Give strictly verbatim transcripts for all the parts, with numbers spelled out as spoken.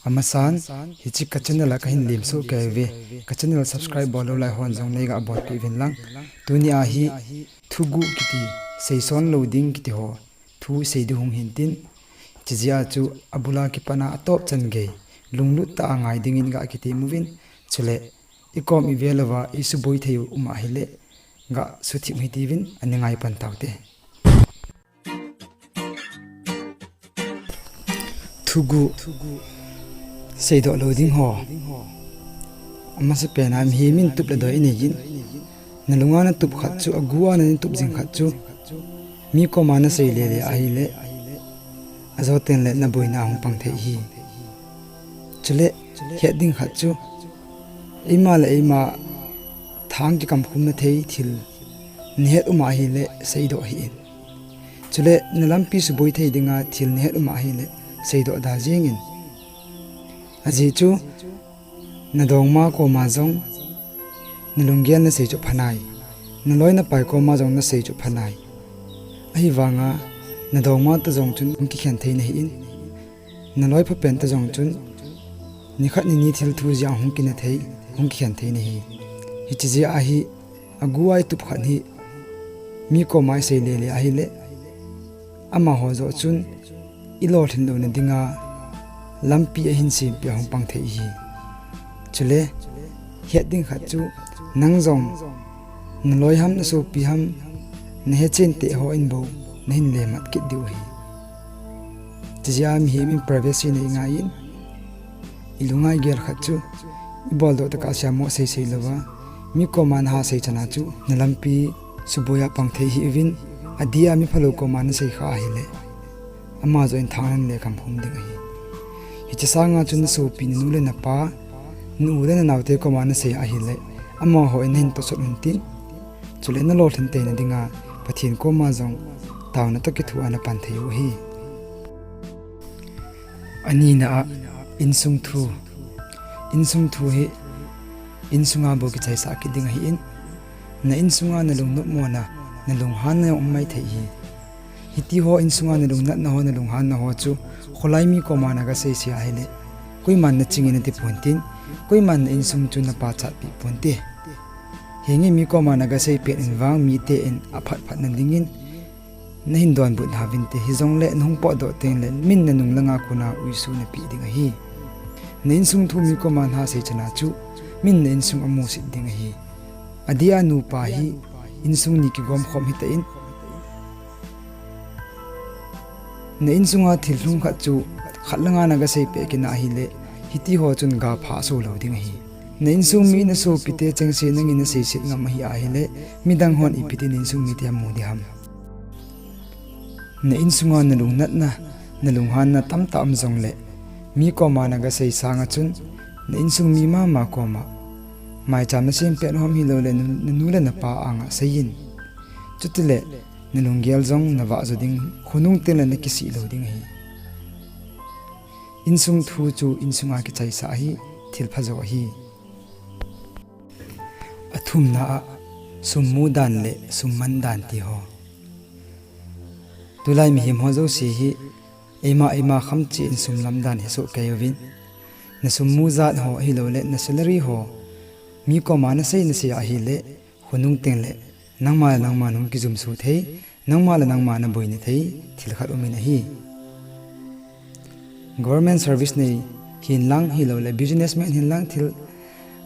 Amasan, hiche ka channel a kahin lemsoh kei uve. Ka channel subscribe bol lou lai hon jong neiga bolpeh uvin lang. Tuni a hi thuguh kiti, seison lou ding kiti ho thu sei ding hung hin tin. Hiche jeh a chu abul a kipat a atop chan gei, lunglut tah a ngai dingin ga kitem uvin. Chule, ikom ivel uva isuboi thei u um ahile, ga suthip u hite uvin, ani ngai pan taute. Thuguh, seidoh lou ding ho. Amasapen a mihem in tup le doi inei in. Nalunga natup khat chu, agu a natup jing khat chu, mi koma nasei lele ahile, ajo tengle naboina ahung pang thei ahi. Chule, het ding khat chu, eima le eima thang kikamkhumna thei thil nahet um ahile seidoh hih in. Chule nalampi suboi thei dinga thil nahet um ahile seidoh da jengin. Ajeh chu nadongma koma jong nalunggel nasei chu phanai. Naloi napai koma jong nasei chu phanai. Ahivanga nadongma toh jong chun hung kikhen thei nahi in. Naloi phapen toh jong chun nikhat nini thil thu jeh a hung kina thei, hung kikhen thei nahi. Hiche jeh a hi agu a itup khat hi mi koma isei lele ahile, amaho joh chun ilolhin louna dinga lampi ahin sempeh ahung pang thei ahi. Chule, het ding khat chu, nang jong naloi ham, nasopi ham, nahechen teh ho in bou nahin lemat kit diu ahi. Hiche jeh a mihem in privacy nei ngai in, ilunga igel khat chu, iboldoh tah a seimo seisei louva, mi koma naha sei chan a chu nalampi suboi a pang thei hih uvin, adeh a mi phalou koma nasei kha ahile, ama joh in thang le kamkhum ding ahi. Hiche sanga chun nasopi, nanu le napa, nau le nanaote koma nasei ahile, amaho in nahin tosot un tin. Chule nalolhin teina dinga Pathen koma jong taona toh kithoa napan thei u ahi. Anina a, insung thu. Insung thu hi insunga bou kichaisah kit ding ahi in. Na insunga nalungnopmona, nalunghanna jong um maithei ahi. Hitiho insunga nalungnatna ho, nalunghanna ho chu kholai mi koma naga seise ahile, koiman nachingin nati pontin, koiman na insung chu napachatpeh ponte. Henge, mi koma naga seipet in vang miten aphatphat nadingin nahin donbut nauvinte, hijongle nahung potdoh tengle min nanung langa kona uisu napeh ding ahi. Na insung thu mi koma naha sei chan a chu min na insung amusit ding ahi. Adeh a nupa hi insung ni kigomkhom hitan, na insunga thil lhung khat chu khat langa naga seipeh kit ahile, hitiho chun gapha aso lou ding ahi. Na insung mi, nasopite chengse nangin naseiset ngam ahi ahile, midang hon ipi tin na insung mite amu ding ham. Na insunga nalungnatna, nalunghanna tamtah um jongle, mi koma naga sei sanga chun, na insung mi mama koma maicham nasempeh u ham, hiloule nanu le napa anga seiyin. Chutile nalunggel jong navah jo ding, khonung tengle nakisih lou ding ahi. Insung thu chu insunga kichaisah ahi, thilpha jo ahi. Athumna a, sum mu dan le sum man dan tiho. Tulai mihem ho jouse hi eima eima khamcheh in sum lam dan hesoh kei uvin. Nasum mu jat ho ahiloule na salary ho mi koma nasei nasei ahile, khonung tengle nangma le nangma nahung kijumso thei, nangma le nangma naboina thei thil khat umin ahi. Government service nei hinlang, hiloule businessman hinlang, thil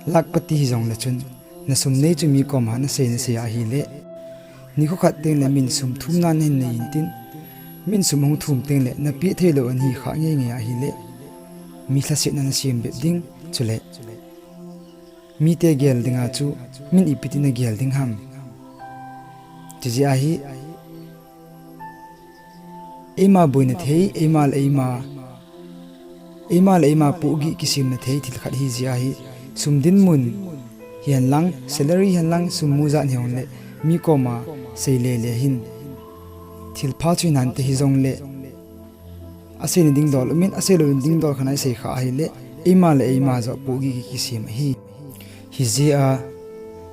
lakhpati hijongle chun, nasum nei chu mi koma nasei nasei ahile, nikho khat tengle min sum thumna nahin nei intin, min sum ahung thum tengle napeh theilou ahi kha ngeingei ahile, mi lhasetna nasem bep ding, chule mite gel dinga chu min ipi tin nagel ding ham. Chujeh ahi, eima boina thei, eima le eima, eima le eima pohgih kisemna thei thil khat ahijeh ahi, sum dinmun hihenlang, salary hihenlang, sum mu jat hijongle mi koma sei lele hin thilpha chu hinante, hijongle aseina ding dol umin, aseilou ding dol khat a isei kha ahile, eima le eima joh pohgih kisem ahi. Hijeh a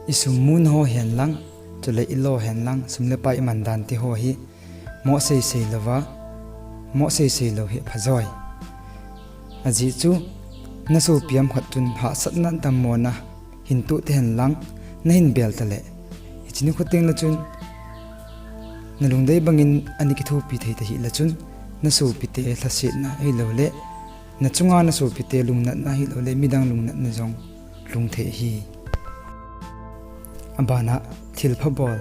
isum muna ho hihenlang, chule ilo hihenlang, sum le pai iman dan tiho hi moh seisei louva, moh seisei lou hi phajoi. Ajeh chu Nasopi ham khat chun hahsatna dammona hin toh tei hen lang, nahin bel tale, hiche nikho teng le chun nalungdei bangin ana kithopi thei tahih le chun, nasopite lhasetna ahilouleh, nachunga nasopite lungnatna ahilouleh, midang lungnatna jong lhung thei ahi. Abana, thilpha bol.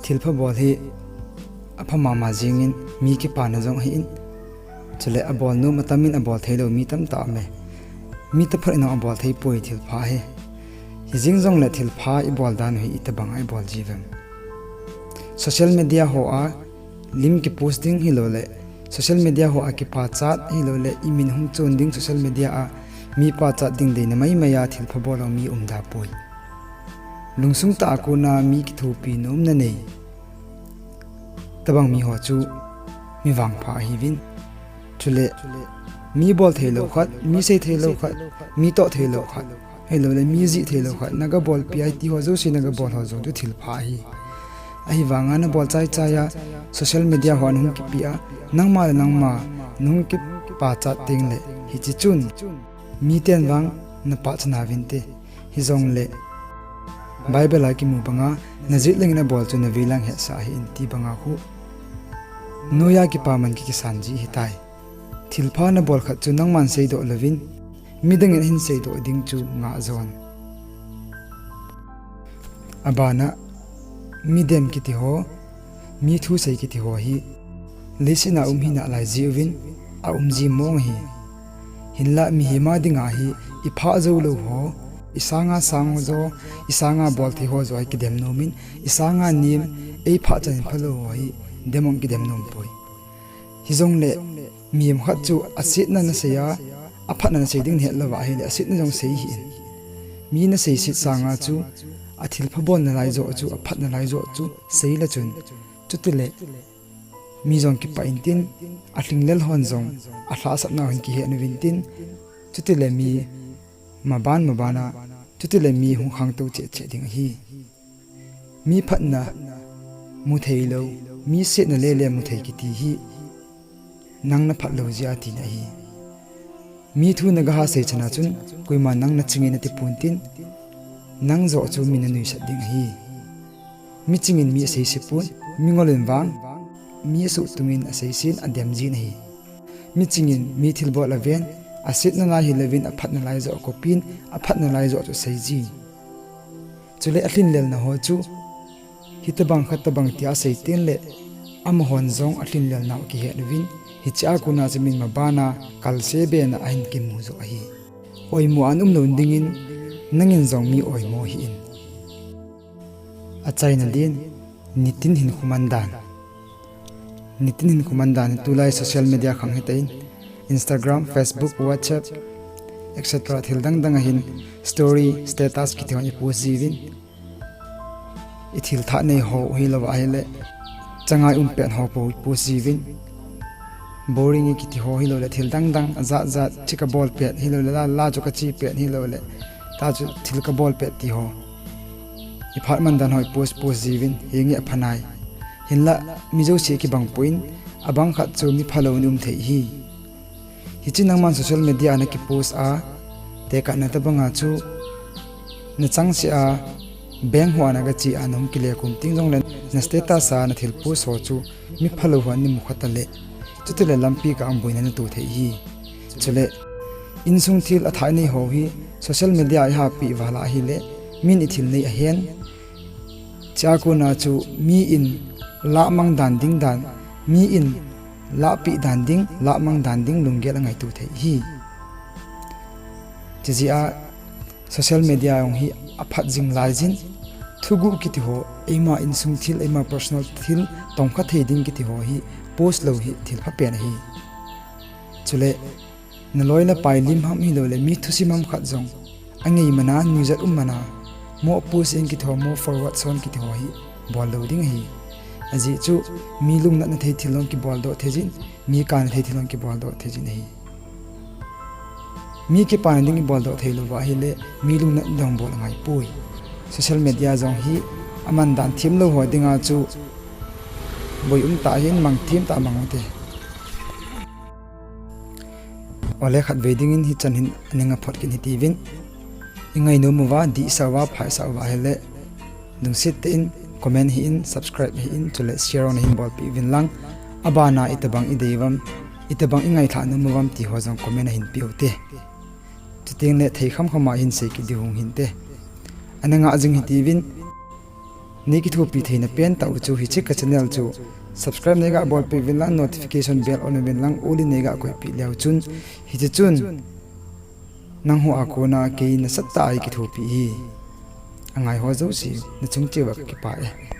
Thilpha bol hi apha mama jingin, mi kipana jong ahin. Chule abol nom atamin abol theilou mi tamtah aume. Mi taphat in abol thei poi thilpha hi. Hijing jongle thilpha ibol dan hi itobang a ibol jiuvem? Social media hoa lim kipost ding ahilouleh, social media hoa kipachat ahilouleh, imin hung chon ding social media a mi pachat ding deina maimai a thilpha bol lou mi umda poi. Lungsung tah a kona mi kithopi nomna nei tobang miho chu mi vangpha ahiuvin. Chule mi bol theilou khat, mi sei theilou khat, mi toh theilou khat, ahilouleh mi jih theilou khat, naga bolpi a hitiho jouse naga bol ho jong chu thilpha ahi. Ahivanga nabol chaichai a social media hoa nahung kipe a, nangma le nangma nahung kipachat tengle, hiche chun miten vang napachat nauvinte. Hijongle Bible a kimu banga, najet lengin abol chu navei lang hetsah ahi in ti banga khu, noiya kipaman kikisan ji ahitai. Thilpha nabol khat chu nangman seidoh louvin, midangin ahin seidoh ding chu ngah jon. Abana, midem kitiho, mi thusei kitiho hi leiset a um hinalai jiuvin, aum ji mong ahi. Hinla mihem a dinga hi iphah joulou ho, isanga sang jo, isanga bol thei ho joh a kidem nomin, isanga nem, eiphah chan in phalou ho hi demong kidem nompoi. Hijongle mihem khat chu asetna nasei a, aphatna nasei ding nahet louva ahile, asetna jong sei hih in. Mi naseiset sanga chu, athilpha bolna lai joh chu, aphatna lai joh chu seile chun, chutile mi jong kipah intin, alhinglel hon jong alhahsapnau hin kihet uvintin, chutile mi maban maban a, chutile mi hung khangtou cheh cheh ding ahi. Mi phatna mutheilou, mi setna lele muthei kiti hi nang naphat lou jeh a tina ahi. Mi thu nagaha sei chana chun koiman nang nachingin atipontin, nang joh chu min anuisat ding ahi. Michingin mi aseise pon, mingolin vang mi asuhtungin aseisin adem jin ahi. Michingin mi thilbol aven, asetna lai hilouvin aphatna lai joh akopin, aphatna lai joh chu asei jin. Chule alhinlelna ho chu hitobang khat tobang tia asei tengle, amahon jong alhinlelnau akihet uvin, hichea kona chu min mabana kalse bena ahin kimu joh ahi. Oimo a naumlou dingin, nangin jong mi oimo hih in. Achaina din, nitin hinkho mandan. Nitin hinkho mandan hi tulai social media khang hitan, Instagram, Facebook, WhatsApp, et cetera thil dangdang a hin story, status kiti hon ipost jiuvin. Ithil thah nei ho hilouva ahile, changai um pet ho bou ipost jiuvin. Boring ikiti ho hiloule thil dangdang ajat jat, thi kabol pet hiloule la, la chu kache pet hiloule, ta chu thil kabol pet ti ho, iphat mandan ho ipost post jiuvin, henge aphanai. Hinla mi jouse kibang poi, abang khat chu mi phalou in um thei ahi. Hiche nangman social media a nakipost a, tekahna tobanga chu nachangseh a bank hoa nagache a nahung kile kum teng jongle, na status a nathil post ho chu mi phalou hon ana mu kha tale, chutile lampi kah a boina nato thei ahi. Chule insung thil athah nei ho hi social media a ihahpeh val a ahile, min ithil nei ahen. Chea kona chu mi in lahmang dan ding dan, mi in lahpeh dan ding, lahmang dan ding lunggel angaito thei ahi. Chujeh a social media jong hi aphat jing laijin, thuguh kiti ho, eima insung thil, eima personal thil tongkha thei ding kiti ho hi post lou hi thil phapen ahi. Chule naloi napai lim ham hiloule mi thusim ham khat jong, angei mana, nuijat um mana, mo post in kiti ho, mo forward son kiti ho hi bol lou ding ahi. Ajeh chu mi lungnatna thei thil jong kiboldoh theijin, mi kana thei thil jong kiboldoh theijin ahi. Mi kipana ding iboldoh theilouva ahile, mi lungnatna ding bol angaipoi. Social media jong hi amandan themlou ho dinga chu boi umtah ahin, mang themtah mang ute. Ole khatvei dingin hichan hin aning aphot kit hitiuvin. Ingainom uva, dihsah uva, phaisah uva ahile, lungset tah in comment hih in, subscribe hih in, chule share jong nahin bolpeh uvin lang. Abana itobang idei uvam, itobang ingailhah nom uvam ti ho jong comment ahin peh uvin te. Chutengle thei khamkhama hin sei kit ding hung hinte. Ana ngah jing hitiuvin. Nei kithopi theina pentah u chu hiche ka channel chu subscribe neiga bolpeh uvin lang, notification bell on uvin lang, all in neiga koipeh leu chun, hiche chun nangho a kona kei nasatah a eikithopi hi. Angai ho jouse nachung cheh uva kakipah e.